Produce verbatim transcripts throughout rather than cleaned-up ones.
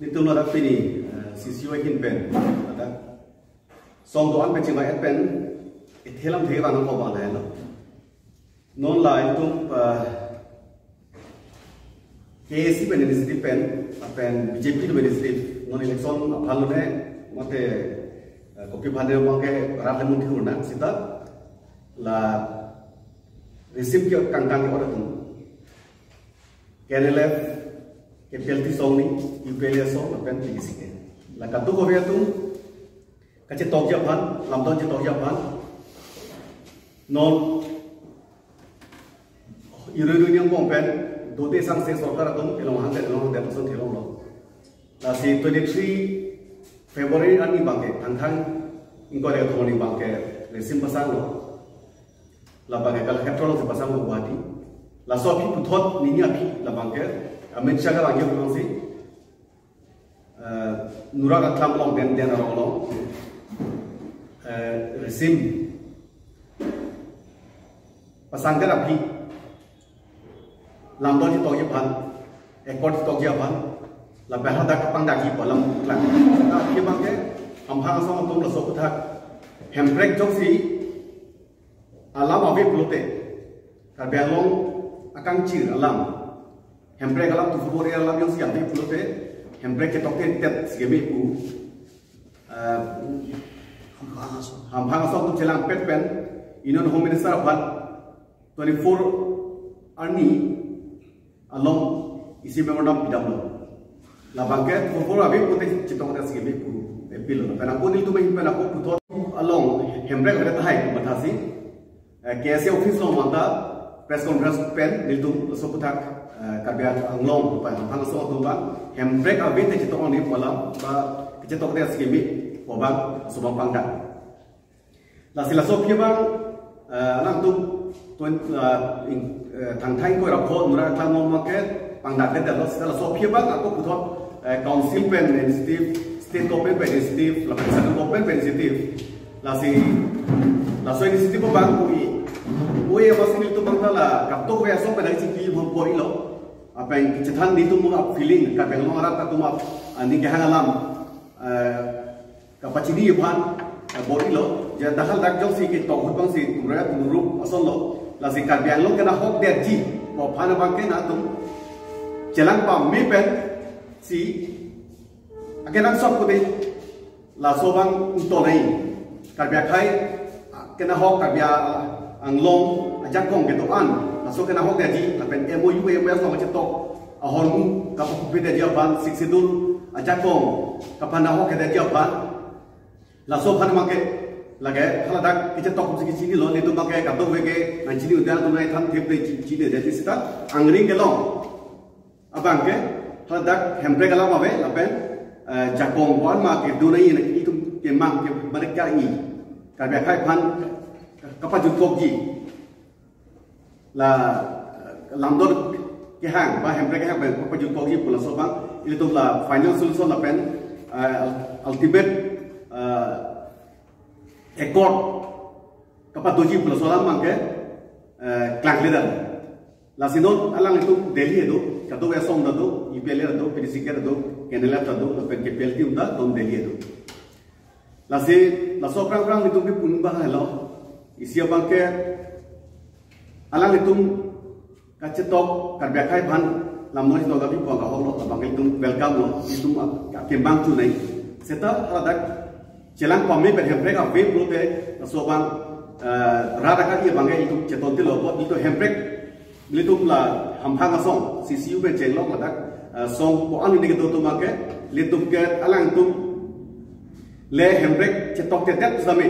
Nelitum ladak pini, eh, C C U ahin pen, ladak song do-an pen chingvai-et pen, ithek alam thek abang ko bang lahelo. Non la itum, eh, K A C pen initiative pen, pen B J P pen initiative, non election aphan lone, mate, eh, kopi aphan de abangke rat le mun thurna, seta la receive ke kangkang ke order tum. K N L F, K P L T asong ni, U P L A asong, lapen P D C ke. La kadokave atum, kachetokji aphan, lamdon chetokji aphan. Non, iru iru niang bong pen, dote sangse sorkar atum, elong hangke, elong hangke, lason thelonglo. Lasi twenty-three February arni abangke, Thangthang ingkoi ra kethom arni abangke, resim pasanglo. Labangke Kalakshetra alongsi pasanglo Guwahati. Laso aphi puthot nini aphi labangke Amit Shah kalangji puthot si, eh, Nura Kathlam along den den arong along, eh, resim pasang ke aphi lamdon chetokji aphan, accord chetokji aphan, lapen hadak kapangdakji pu alam klang. Seta aphi abangke hamphang asong atum laso aphuthak hemprek jongsi alam ave pulote, Karbi Anglong akangchir alam, hemprek alam tu fubor alam jongsi ave pulote, hemprek chetoktedet si keme pu, eh, hamphang asong atum chelangpet pen, Union Home Minister aphan twenty-four arni along isi memorandum pidamlo. Labangke twenty-four ave pulote chetokdet si keme pu appeal lo. Pen ako nelitum ahin pen ako puthot along hemprek ave tahai pu mathasi, eh, K A C office along manta press conference pen nelitum laso aphuthak, eh, Karbi Anglong pen hamphang asong atum abang hemprek ave te chetok nangji pu alam ba chetokdet si keme pu abang laso abang pangdak. Lasi laso aphi abang, eh, alangtum twen-, eh, in-, eh, Thangthang ingkoi ra pho Nura Kathlam along abangke pangdakdetlo, seta laso aphi abang ako puthot, eh, council pen initiative, state government pen initiative, lapen central government pen initiative. Lasi, laso initiative abang ui, ui abang si nelitum abang ta la kadokave asong pen chingki bom porilo. Lapen kachethan nelitum a feeling, Karbi Anglong arat atum a, aning kehang alam, eh, kapachini aphan, eh, borilo, je dak hadak jongsi ketok ahut abangsi tumra tumrup asonlo, lasi Karbi Anglong kenahokdetji pu aphan abangke nangtum chelang pame pensi akenangsot pute laso abang utonai. Karbi akhei kenahok, Karbi Anglong ajakong kedo-an, laso kenahokdetji, lapen M O U, M O U along chetok ahormu kapapupedetji aphan, Sixth Schedule ajakong kapanahokdetji aphan, laso aphan abangke, lake haladak kachetokji kachinilo, nelitum abangke kadokave ke nangchini udah atum nangthan thip le chi-, chinidetji, seta angring kelong abangke haladak hemprek alam ave lapen, eh, jakong ko-an ma kedo nangji, itum kemang ke mereka i Karbi akhei aphan kapajutkokji, la, eh, lamdon kehang ba hemprek kehang ba kapajutkokji pu laso abang, ilitum la final solution lapen, eh, ultimate, eh, accord kapadoji pu laso alam abangke, eh, klangledetlo. Lasi non alanglitum Delhi do, kadokave asong ta do, U P L A ta do, P D C ke ta do, K N L F ta do, lapen K P L T ta do, non Delhi do. Lasi laso aphrang aphrang nelitum kepun abang helo. Isi abangke alanglitum kachetok Karbi akhei aphan lamdon chetokji pu kahoklo, abangke itum welcome lo, itum ak-, akembang chunai. Seta haladak chelang pame pen hemprek ave pulote laso abang, eh, rat akhei abangke itum chetontilo, apot itum hemprek, nelitum la hamphang asong, C C U pen chenglok ladak, eh, song ko-an ni kedo atum abangke, nelitum ke alangtum le hemprek chetoktedet sami.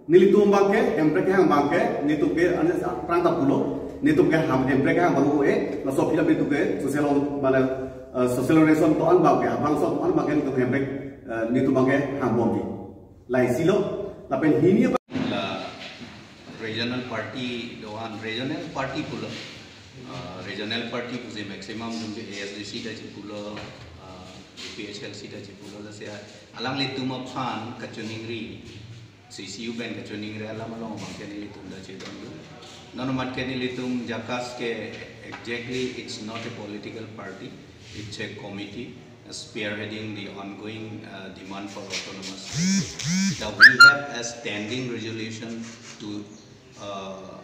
Nelitum abangke, hemprek kehang abangke, nelitum ke ane aphrang ta pulo, nelitum ke ham hemprek kehang abang ue, laso aphi ta nelitum ke social, mane, eh, social relation to-an abangke, hamphang asong to-an abangke nelitum hemprek, eh, nelitum abangke hangbomji. Lahai si lo, lapen hini abang la regional party do-an, regional party pulo. Ah, regional party pusi maximum atum ke A S D C ta chepulo, ah, A P H L C ta chepulo, lasi alanglitum aphan kachiningri, C C U pen kachiningri alam along abangke nelitum ta chedondun. Non amat ke nelitum JACAS ke exactly it's not a political party, it's a committee. spearheading the ongoing uh, demand for autonomous state. Now we have a standing resolution to uh,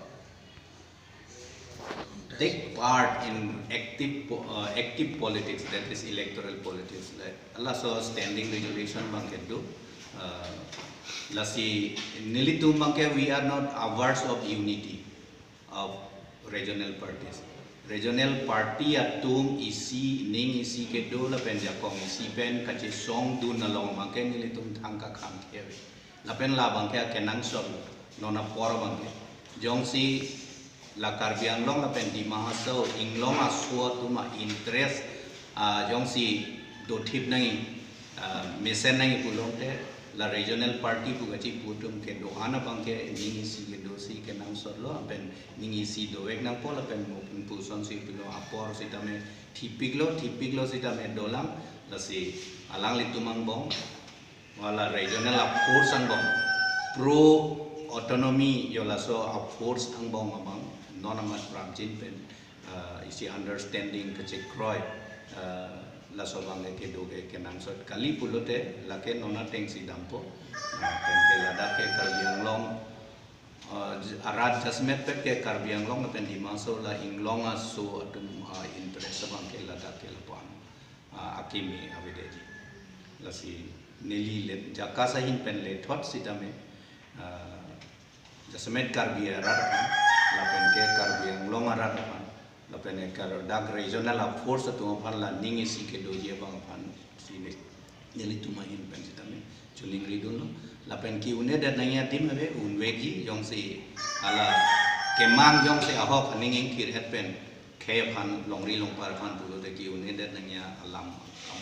take part in active po- uh, active politics, that is electoral politics. Like, laso standing resolution abang kedo. Uh, lasi nelitum abangke, we are not averse of unity of regional parties. Regional party atum isi ning isi kedo lapen jakong isi pen kachesongdun along abangke nelitum thangka khang keve. Lapen la abangke akenangsot non apor abangke. Jongsi la Karbi Anglong lapen Dima Hasao inglong aso atum a-interest, ah, jongsi dothip nangji, ah, mesen nangji pulote, la regional party pu kachipu atum kedo-an abangke ning isi kedosi kenangsotlo, lapen ning isi dovek nangpo, lapen mo pusonsi pulo apor sitame thipiklo, thipiklo sitame dolang, lasi alanglitum angbong, wala regional a-force angbong, pro autonomy yo laso a-force angbong abang non amat prapjin pen, uh, isi understanding kachekroi, uh, laso abangke kedo ke kenangsot kali pulote lake non atengsi dampo. Uh, pen ke ladak ke Karbi Anglong, uh, j- arat jasemet pet ke Karbi Anglong lapen Dima Hasao la inglong aso atum, uh, interest abangke ladak ke lapu-an, uh, akimi avedetji. Lasi neli let jaka ahin pen lethot sitame, uh, jasemet Karbi arat aphan, lapen ke Karbi Anglong arat aphan, lapen ke kar- dak regional a-force atum aphan la ning isi kedoji abang aphan si ne- nelitum ahin pen sitame chiningridunlo. Lapen ke-un-edet nangji adim ave, unvekji, jongsi hala kemang jongsi ahok aning ingkir-et pen khei aphan, longri longpar aphan pulote ke-un-edet nangji alam, alam